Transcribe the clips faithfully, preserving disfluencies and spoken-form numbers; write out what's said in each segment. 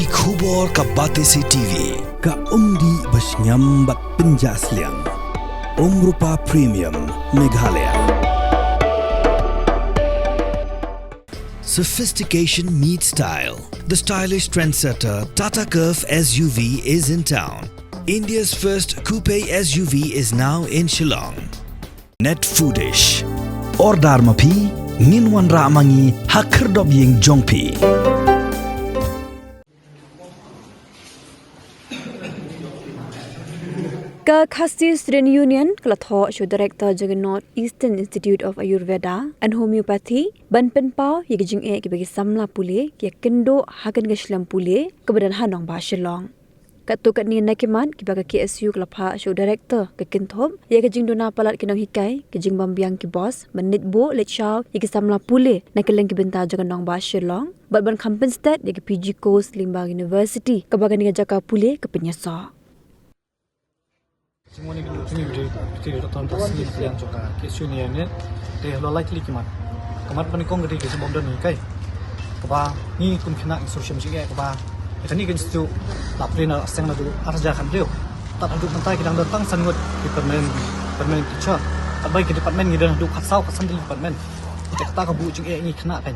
Khubor ka Batesi T V, ka umdih ba shngiam bad pynjah sliang. Umrupa Premium, Meghalaya. Sophistication meets style. The stylish trendsetter Tata Curvv S U V is in town. India's first coupe S U V is now in Shillong. Net Foodish. Order ma phi, ngin wanrah ma ngi ha khyrdop ïing jong phi. Ka Khasi Student Union ka la thoh sha u Director jong ka North Eastern Institute of Ayurveda and Homeopathy ban pynpaw ïa ki jingeh kiba ki samla pule ki ïakynduh ha kane ka shlem pule kaba don ha nongbah Shillong. Katto katne na ki mat kiba ka K S U ka la phah sha u Director ka kynthup ïa ka jingduna palat ki nonghikai, ka jingbym biang ki bos ban leit buh leit shaw ïa ki samla pule na kylleng ki bynta jong ka nongbah Shillong bad ban kham pynsted ïa ki P G course lyngba ka University kaba kane ka jaka pule ka pynïasoh. Jingmut ïa kine ki, kine ki, kine ki ton ta sni ka liang jong ka K S U ne ne. Te halor lai tylli ki mat. Ka mat ba nyngkong ka dei ka jingbym don hikai. Kaba ngi kum khynnah ngi sngewsih jingeh kaba ïa kane ka institute la plie na seng naduh ar hajar khathynriew. Tad haduh mynta ki dang don tang san ngut ki permanent, permanent teacher. Katba ki department ngi don haduh khatsaw khatsan tylli department. Te kata ka buh jingeh ngi khynnah kan.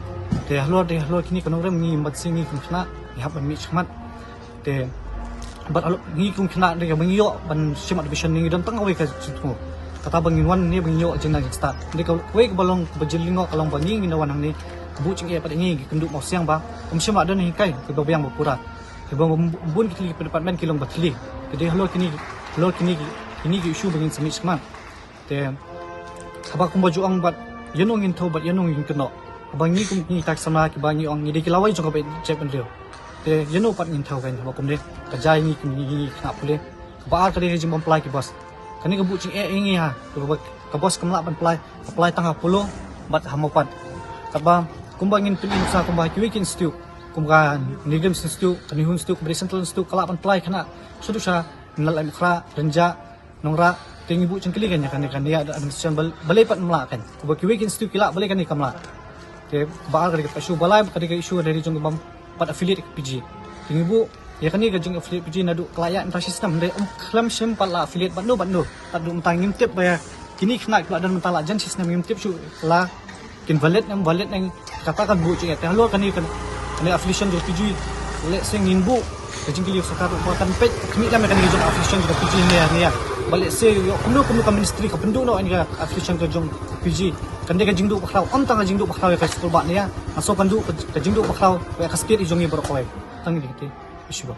Te halor, te halor kine ki nongrim ngi ym pat sngew ngi kum khynnah ngi hap ban mih shakhmat. Te bad halor ngi kum khynnah, dei kaba ngi ïoh ban shim admission, ngi don tang kawei ka jingthmu, kata ba ngin wan ne ba ngin ïoh jingdon jingstad. Dei kawei kaba long kaba jylliew ka long ba ngi ngin da wan hangne. Ka buh jingeh pat ïa ngi, ngi kynduh mawsiang ba ym shym la don hikai kiba biang ba pura. Kiba bun ki tylli ki department ki long ba thylli. Te dei halor kine, halor kine ki, kine ki issue ba ngin sa mih shakhmat. Te haba kumba ju ong bad ïano ngin thew bad ïano ngin kynnoh. Haba ngi kum ngi kita ki samla kiba ngi ong ngi dei ki lawei jong ka jaitbynriew. Te ïano pat ngin thew kan haba kumne. Ka jai ngi kum ngi, ngi khynnah pule. Kaba ar ka dei ka jingbym plie ki bos. Kane ka buh jingeh ïa ngi ha. Kaba ka bos kam lah ban plie, ka plie tang ha Polo bad ha Mawpat. Katba kumba ngin pyni nuksa kumba kiwei ki institute, kum ka NEIGRIHMS Institute, ka NEHU Institute, kaba dei Central Institute, ka lah ban plie khynnah shaduh sha Nalai Mukhra, Rynjah, Nongrah. Te ngi buh jingkylli kan ïa kane, kane ïa administration bal-, balei pat ym lah kan. Kumba kiwei ki institute ki lah, balei kane kam lah. Te ba ar ka dei ka issue, ba lai ka dei ka issue ka dei jong ka bym pat affiliate ka P G. Te ngi buh ïa kane ka jing affiliate P G naduh ka la ïaid mynta shi snem, hynrei ym khlem shym pat la affiliate bad no bad no. Tad haduh mynta ngim tip ba ïa kine ki khynnah kiba la don mynta la jan shi snem ngim tip shuh la kin valid ne ym valid ne, kata kan buh jingeh. Te halor kane, kane affiliation jong ka P G, lehse ngin buh ka jingkylli ïa ka sorkar ba kan peit khmih lem ïa kane ka jong affiliation jong ka P G ne ïa, ne ïa. Ba lehse ïoh kumno kumno ka ministry ka pynduh noh ïa ka affiliation ka jong ka P G. Kan dei ka jingduh bakhraw, ym tang ka jingduh bakhraw ïa ka skulbah ne ïa. Nga sngew kan duh ka, ka jingduh bakhraw ïa ka state jong ngi baroh kawei. Tang ïa kine ki issue ba